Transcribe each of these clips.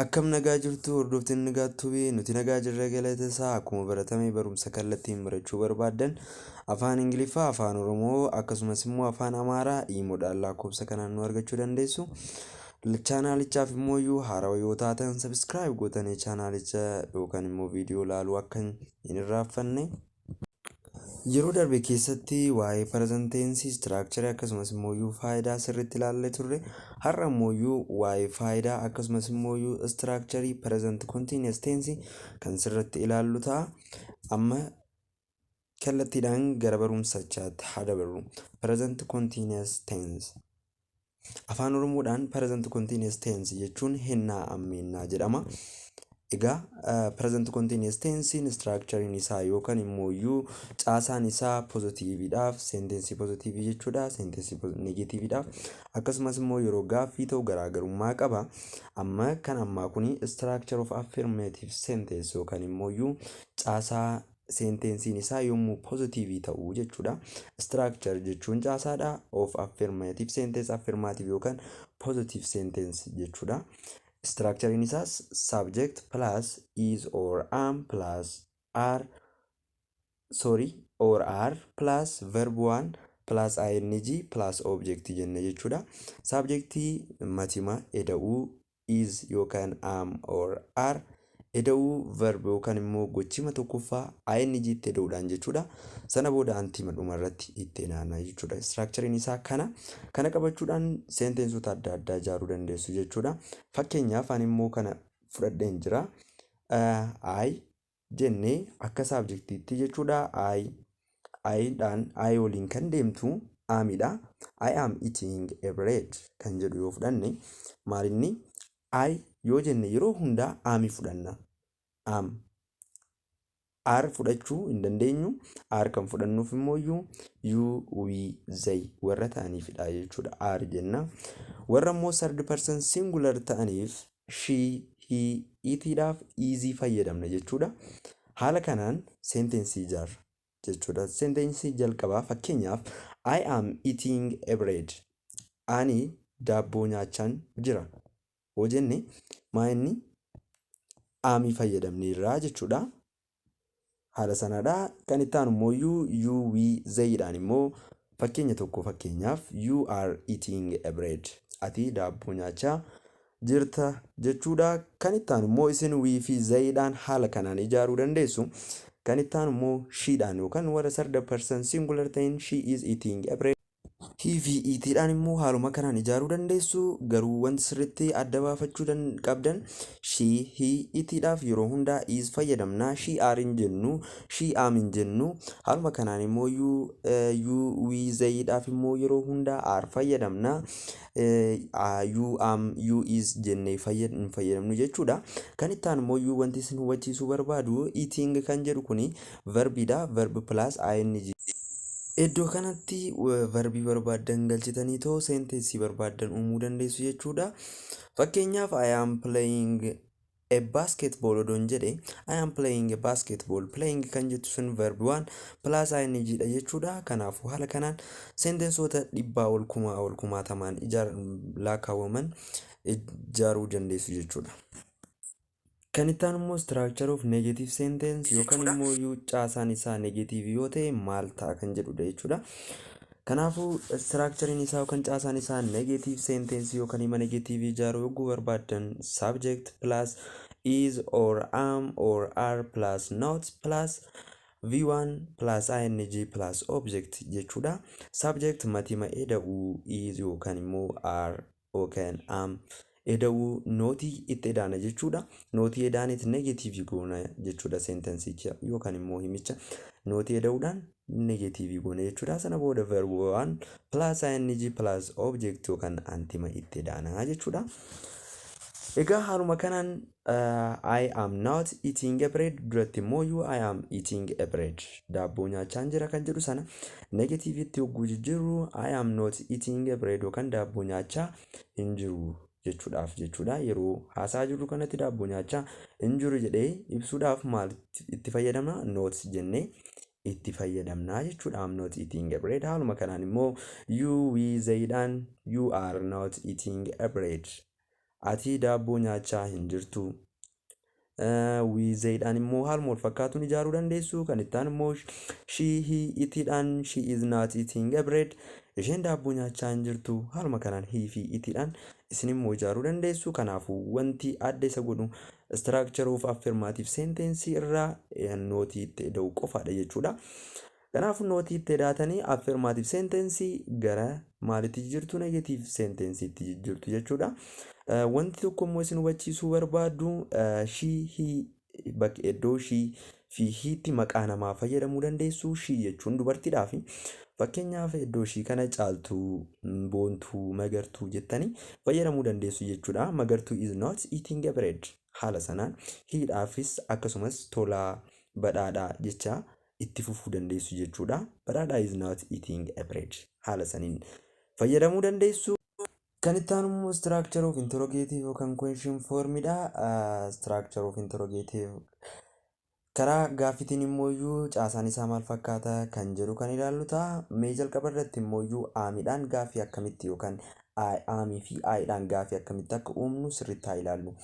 Akkam nagaa jirtu, hordoftoonni Nagaa Tube? Nuti nagaa jirra, galata isaa. Akkuma baratame barumsa kallattiin barachuu barbaaddan afaan Ingiliffaa, afaan Oromoo, akkasumas immoo afaan Amaaraa iimoodhaan lakkoofsa kanaan nu argachuu dandeessu. Chaanaalichaaf immoo iyyuu haarawaa yoo taatan subscribe gootanii chaanaalicha yookaan immoo viidiyoo ilaaluu akka hin irraanfanne. Yeroo darbe keessatti waa'ee present tense, structure, akkasumas immoo iyyuu faayidaa sirriitti ilaallee turre. Har'a immoo iyyuu waa'ee faayidaa akkasumas immoo iyyuu structure present continuous tense kan sirriitti ilaallu ta'a. Amma kallattiidhaan gara barumsachaatti haa dabarru. Present continuous tense. Afaan Oromoodhaan present continuous tense jechuun hennaa ammeennaa jedhama. Egaa present continuous tense structurein isaa yookaan immoo iyyuu caasaan isaa positiveidhaaf, sentence positive jechuudha, sentence negativeidhaaf, akkasumas immoo yeroo gaaffii ta'u garaagarummaa qaba. Amma kan ammaa kuni structure of affirmative sentence yookaan immoo iyyuu caasaa sentenceiin isaa yommuu positive ta'u jechuudha. Structure jechuun caasaadha. Of affirmative sentence, affirmative yookaan positive sentence jechuudha. Structurein isaas subject plus is or am plus are, sorry, or are plus verb one plus ing plus object jenne jechuudha. Subjectii matima eda'uu is yookaan am or are eda'uu verb yookaan immoo gochima tokkoffaa ing itti eda'uudhaan jechuudha. Sana booda antima dhumarratti itti naanna jechuudha. Structurein isaa kana. Kana qabachuudhaan sentenceota adda addaa ijaaruu dandeessu jechuudha. Fakkeenyaaf ani immoo kana fudhadheen jira. I jennee akka subjectiitti jechuudha. I, Idhaan I waliin kan deemtu amidha. "I am eating a bread" kan jedhu yoo fudhanne, maalinni I yoo jenne yeroo hundaa am fudhanna. Am. Are fudhachuu hin dandeenyu. Are kan fudhannuuf immoo you, we, they warra ta'aniifidha jechuudha. Are jenna. Warra immoo third person singular ta'aniif she, he, itidhaaf is fayyadamna jechuudha. Haala kanaan sentence ijaarra jechuudha. Sentence jalqabaa fakkeenyaaf "I am eating a bread." Ani daabboo nyaachaan jira. Yoo jenne maa inni am fayyadamneerra jechuudha. Haala sanadha. Kan itti aanu immoo you, we, they dhaan immoo fakkeenya tokko, fakkeenyaaf "You are eating a bread." Ati daabboo nyaachaa jirta jechuudha. Kan itti aanu immoo isin we fi they dhaan haala kanaan ijaaruu dandeessu. Kan itti aanu immoo she dhaan yookaan warra third person singular ta'in "She is eating a bread." He fi itidhaan immoo haaluma kanaan ijaaruu dandeessu. Garuu wanti sirriitti adda baafachuu qabdan she, he, itidhaaf yeroo hundaa is fayyadamna. She, are hin jennu, she, am hin jennu. Haaluma kanaan immoo you, we, they dhaaf immoo yeroo hundaa are fayyadamna. You am, you is jennee hin fayyadamnu jechuudha. Kan itti aanu immoo wanti isin hubachiisuu barbaadu eating kan jedhu kuni verbiidha. Verb plus ing. Iddoo kanatti verbii barbaaddan galchitanii too sentence barbaaddan uumuu dandeessu jechuudha. Fakkeenyaaf "I am playing a basketball" odoon jedhe, "I am playing a basketball", playing kan jettu sun verb one plus ing dha jechuudha. Kanaafuu haala kanaan sentenceota dhibbaa ol, kumaa ol, kumaatamaan lakkaawwaman ijaaruu dandeessu jechuudha. Kan itti aanu immoo structure of negative sentence yookaan immoo caasaan isaa negative yoo ta'e maal ta'a kan jedhudha jechuudha. Kanaafuu structurein isaa yookaan caasaan isaa negative sentence yookaan hima negative ijaaruu yogguu barbaaddan subject plus is or am or are plus not plus v1 plus ing plus object jechuudha. Subject matima eda'uu is yookaan immoo are yookaan am eda'uu not itti edaana jechuudha. Not edaaneet negative goona jechuudha, sentenceicha yookaan immoo himicha not eda'uudhaan negative goona jechuudha. Sana booda verb one plus ing plus object yookaan antima itti edaana jechuudha. Egaa haaluma kanaan "I am not eating a bread" duratti immoo "I am eating a bread", daabboo nyaachaan jira kan jedhu sana negativeitti yogguu jijjiirru "I am not eating a bread" yookaan daabboo nyaachaa hin jiru jechuudhaaf jechuudha. Yeroo haasaa jirru kanatti daabboo nyaachaa hin jiru jedhee ibsuudhaaf maal itti fayyadamna? Not jennee itti fayyadamna jechuudha. "Am not eating a bread." Haaluma kanaan immoo you, we, they dhaan "You are not eating a bread." Ati daabboo nyaachaa hin jirtu. We, theydhaan immoo haaluma wal fakkaatuun ijaaruu dandeessu. Kan itti aanu immoo she, he, itidhaan she is not eating a bread. Isheen daabboo nyaachaa hin jirtu. Haaluma kanaan he fi itidhaan isin immoo ijaaruu dandeessu. Kanaafuu wanti adda isa godhu structure of affirmative sentence irraa notii itti eda'u qofaadha jechuudha. Kanaafuu notii itti edaatanii affirmative sentence gara maalitti jijjiirtu? Negative sentence itti jijjiirtu jechuudha. Wanti tokko immoo isin hubachiisuu barbaadu, she, he, bakka iddoo she fi hetti maqaa namaa fayyadamuu dandeessu. She jechuun dubartiidhaaf. Fakkeenyaaf, iddoo she kana Caaltuu, Boontuu, Magartuu jettanii fayyadamuu dandeessu jechuudha. Magartuu is not eating a bread. Haala sanaan hedhaafis akkasumas Tolaa, Badhaadhaa jecha itti fufuu dandeessu jechuudha. Badhaadhaa is not eating a bread. Haala saniin fayyadamuu dandeessu. Kan itti aanu immoo structure of interrogative yookaan question formidha. Structure of interrogative karaa gaaffitiin immoo iyyuu caasaan isaa maal fakkaata kan jedhu kan ilaallu ta'a. Mee jalqaba irratti immoo iyyuu amidhaan gaaffii akkamitti yookaan amii fi Idhaan gaaffii akkamitti akka uumnu sirriitti haa ilaallu.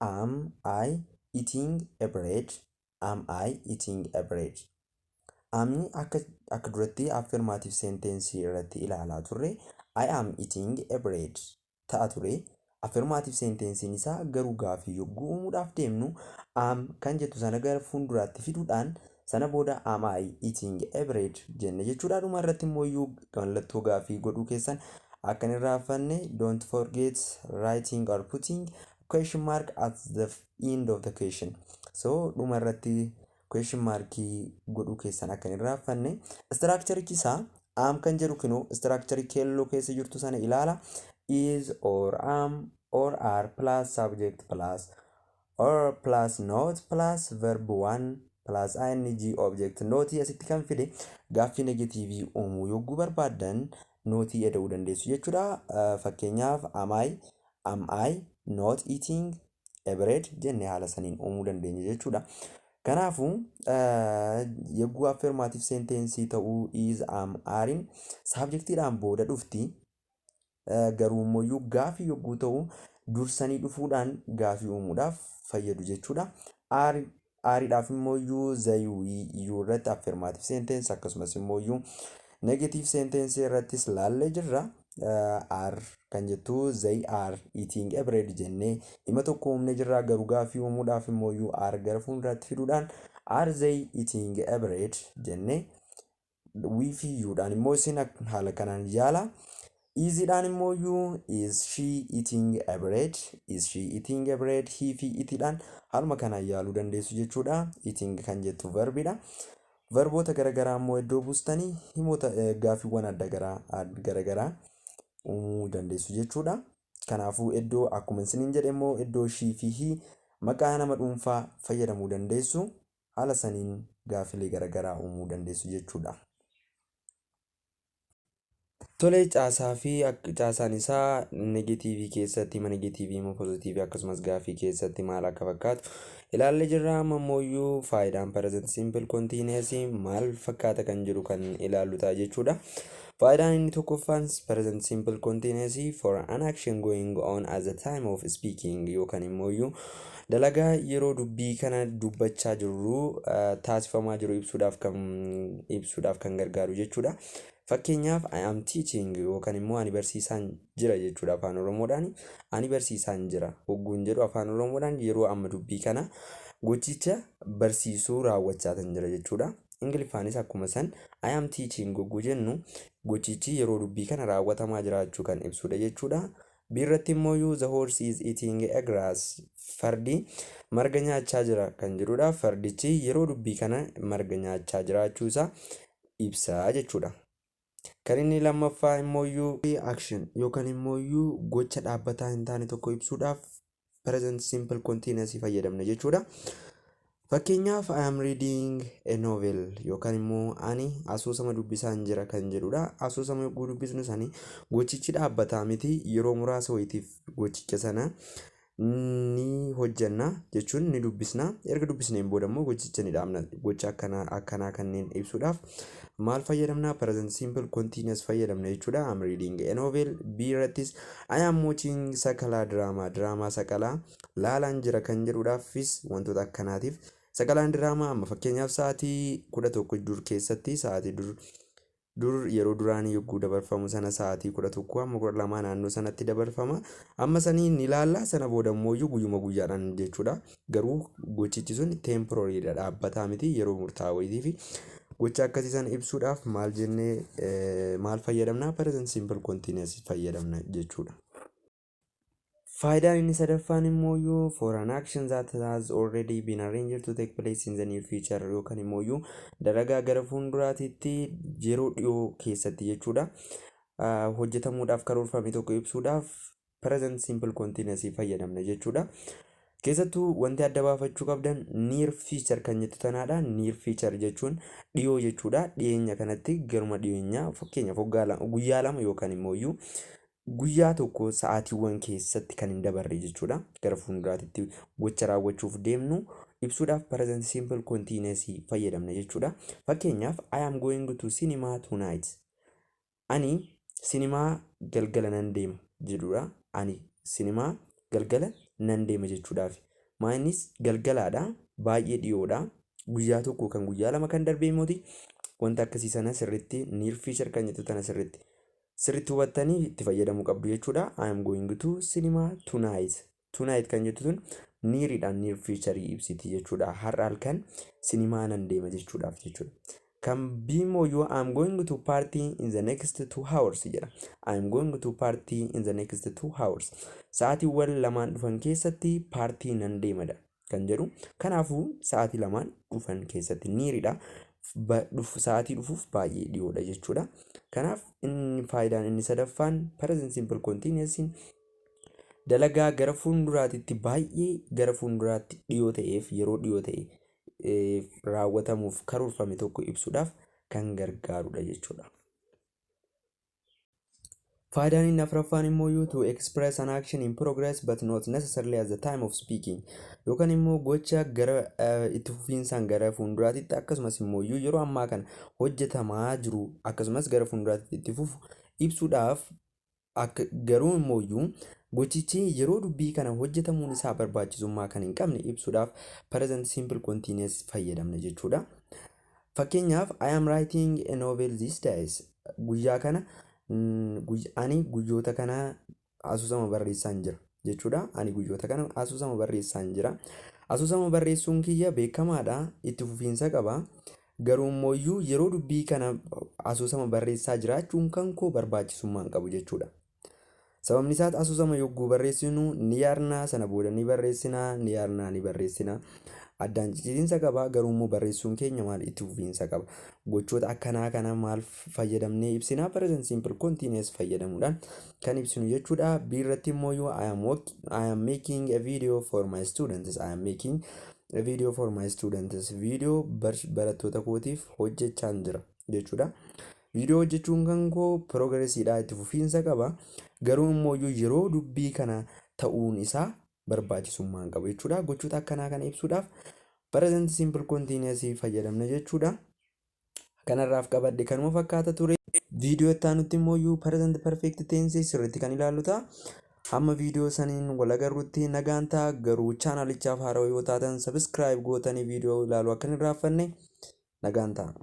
Am I eating a bread? Am I eating a bread? Amni akka duratti affirmative sentence irratti ilaalaa turre "I am eating a bread" ta'a ture. Affirmative sentencein isaa garuu gaaffii yogguu uumuudhaaf deemnu am kan jettu sana gara fuulduraatti fiduudhaan sana booda "Am I eating a bread?" jenne jechuudha. Dhuma irratti immoo iyyuu mallattoo gaaffii godhuu keessan akka hin irraanfanne. Don't forget writing or putting question mark at the end of the question. So dhuma irratti question markii godhuu keessan akka hin irraanfanne. Structure isaa am kan jedhu kinoo structure keelloo keessa jirtu sana ilaala. Is or am or are plus subject plus or plus not plus verb 1 plus ing object. Notii asitti kan fide gaaffii negatiivii uumuu yogguu barbaaddan notii eda'uu dandeessu jechuudha. Fakkeenyaaf, "Am I not eating a bread?" jennee haala saniin uumuu dandeenya jechuudha. Kanaafuu yogguu affirmative sentence ta'uu is, am, arein subjectiidhaan booda dhufti. Garuu immoo gaaffii yogguu ta'u dursanii dhufuudhaan gaaffii uumuudhaaf fayyadu jechuudha. Aredhaaf immoo iyyuu they, we, you irratti affirmative sentence akkasumas immoo iyyuu negative sentence irrattis laallee jirra. Are kan jettu "They are eating a bread" jennee hima tokko uumnee jirra. Garuu gaaffii uumuudhaaf immoo iyyuu are gara fuulduraatti fiduudhaan "Are they eating a bread?" jennee. We fi youdhaan immoo isin haala kanaan yaala. Isiidhaan immoo iyyuu "Is she eating a bread? Is she eating a bread?" He fi itidhaan haaluma kanaan yaaluu dandeessu jechuudha. Eating kan jettu verbidha. Verboota garaagaraa immoo iddoo buustanii himoota gaaffiiwwan adda garaagaraa uumuu dandeessu jechuudha. Kanaafuu iddoo akkuma isiniin jedhe immoo iddoo she fi he maqaa nama dhuunfaa fayyadamuu dandeessu. Haala saniin gaaffilee garaagaraa uumuu dandeessu jechuudha. Tolee, caasaa fi caasaan isaa negatiivii keessatti, hima negatiivii, hima poozitiivii akkasumas gaaffii keessatti maal akka fakkaatu ilaallee jirra. Amma immoo faayidaan present simple continuous maal fakkaata kan jedhu kan ilaallu ta'a jechuudha. Faayidaan inni tokkoffaan present simple continuous for an action going on at the time of speaking yookaan immoo dalagaa yeroo dubbii kana dubbachaa jirru taasifamaa jiru ibsuudhaaf kan gargaaru jechuudha. Fakkeenyaaf, "I am teaching" yookaan immoo ani barsiisaan jira jechuudha afaan Oromoodhaan. Ani barsiisaan jira hogguun jedhu afaan Oromoodhaan yeroo amma dubbii kana gochicha barsiisuu raawwachaa kan jira jechuudha. Ingiliffaanis akkuma san "I am teaching" hogguu jennu gochichi yeroo dubbii kana raawwatamaa jiraachuu kan ibsudha jechuudha. Biirratti immoo "The horse is eating a grass", fardi marga nyaachaa jira kan jedhudha. Fardichi yeroo dubbii kana marga nyaachaa jiraachuu isaa ibsa jechuudha. Kan inni lammaffaa immoo action yookaan immoo gocha dhaabbataa hin taane tokko ibsuudhaaf present simple continuous fayyadamna jechuudha. Fakkeenyaaf, "I am reading a novel" yookaan immoo ani asoosama dubbisaan jira kan jedhudha. Asoosama yogguu dubbisnu sani gochichi dhaabbataa miti, yeroo muraasa wayitiif gochicha sana ni Hojjenna jechuun ni dubbisna. Erga dubbisneen booda immoo gochicha ni dhaabna. Gocha akkanaa akkanaa kanneen ibsuudhaaf maal fayyadamna? Present simple continuous fayyadamna jechuudha. I'm reading a novel. B irrattis I am watching Sakalaa drama. Diraamaa Sakalaa laalaan jira kan jedhuudhaafis wantoota akkanaatiif Sakalaan diraamaa amma fakkeenyaaf sa'aatii 11 dur keessatti, sa'aatii dur dur yeroo duraanii yogguu dabarfamu sana, sa'aatii 11 amma 12 naannoo sanatti dabarfama. Amma sanii ni ilaalla, sana booda immoo guyyuma guyyaadhaan jechuudha. Garuu gochichi sun temporary dhaabbataa miti, yeroo murtaa'aa wayitii fi gocha akkasii sana ibsuudhaaf maal jennee maal fayyadamna? Present simple continuous fayyadamna jechuudha. Faayidaan inni sadaffaan immoo for an action that has already been arranged to take place in the near future, yookaan immoo dalagaa gara fuulduraatitti yeroo dhiyoo keessatti jechuudha. Hojjetamuudhaaf karoorfame tokko ibsuudhaaf present simple continuous fayyadamna jechuudha. Keessattuu wanti adda baafachuu qabdan near future kan jettu tanaadha. Near future jechuun dhiyoo jechuudha. Dhiyeenya kanatti, garuma dhiyeenyaa, fakkeenyaaf guyyaa 2 yookaan immoo guyyaa 1 sa'aatiiwwan keessatti kan hin dabarre jechuudha. Gara fuulduraatti gocha raawwachuuf deemnu ibsuudhaaf present simple continuous fayyadamna jechuudha. Fakkeenyaaf, I am going to cinema tonight. Ani sinimaa galgala nan deema jedhudha. Ani sinimaa galgala nan deema jechuudhaaf. Maanis galgalaadha. Baay'ee dhiyoodha. Guyyaa 1 kan guyyaa 2 kan darbee miti. Wanta akkasii sana sirriitti near future kan jettu tana sirriitti sirriitti hubattanii itti fayyadamuu qabdu jechuudha. I am going to cinema tonight. Tonight kan jettu tun neariidhaan near future ibsiti jechuudha. Har'a halkan sinimaa nan deema jechuudhaaf jechuudha. Kan B immoo yoo I am going to party in the next 2 hours jedha. I am going to party in the next 2 hours. Sa'aatiiwwan lamaan dhufan keessatti paartii nan deemadha kan jedhu. Kanaafuu sa'aatii 2n dhufan keessatti neariidha. Sa'aatii dhufuuf baay'ee dhiyoodha jechuudha. Kanaaf inni faayidaan inni sadaffaan present simple continuous dalagaa gara fuulduraatitti, baay'ee gara fuulduraatti dhiyoo ta'eef, yeroo dhiyoo ta'e raawwatamuuf karoorfame tokko ibsuudhaaf kan gargaarudha jechuudha. Faayidaan inni afuraffaan immoo to express an action in progress but not necessarily at the time of speaking, yookaan immoo gocha gara itti fufiinsaan gara fuulduraatitti, akkasumas immoo yeroo ammaa kana hojjetamaa jiru, akkasumas gara fuulduraatitti itti fufu ibsuudhaaf, akka garuu immoo gochichi yeroo dubbii kana hojjetamuun isaa barbaachisummaa kan hin qabne ibsuudhaaf present simple continuous fayyadamna jechuudha. Fakkeenyaaf, I am writing a novel these days. Guyyaa kana, ani guyyoota kana asoosama barreessaan jira jechuudha. Ani guyyoota kana asoosama barreessaan jira. Asoosama barreessuun kiyya beekamaadha. Itti fufiinsa qaba. Garuu immoo yeroo dubbii kana asoosama barreessaa jiraachuun kan koo barbaachisummaa hin qabu jechuudha. Sababni isaas asoosama yogguu barreessinu ni yaadna, sana booda ni barreessina, ni yaadna, ni barreessina. Addaan cicitinsa qaba, garuu immoo barreessuun keenya maal itti fufiinsa qaba. Gochoota akkanaa kana maal fayyadamnee ibsina? Present simple continuous fayyadamuudhaan kan ibsinu jechuudha. B irratti immoo yoo I am making a video for my students. I am making a video for my students. Viidiyoo barattoota kootiif hojjechaan jira jechuudha. Viidiyoo hojjechuun kan koo progressiidha, itti fufiinsa qaba. Garuu immoo yeroo dubbii kana ta'uun isaa barbaachisummaa hin qabu jechuudha. Gochoota akkanaa kana ibsuudhaaf present simple continuous fayyadamna jechuudha. Kanarraaf qabadhe kanuma fakkaata ture. Viidiyoo itti aanutti immoo present perfect tense sirriitti kan ilaallu ta'a. Hamma viidiyoo saniin wal agarrutti nagaan ta'a. Garuu chaanalichaaf haarawaa yoo taatan subscribe gootanii viidiyoo ilaaluu akka hin irraanfanne. Nagaan ta'a.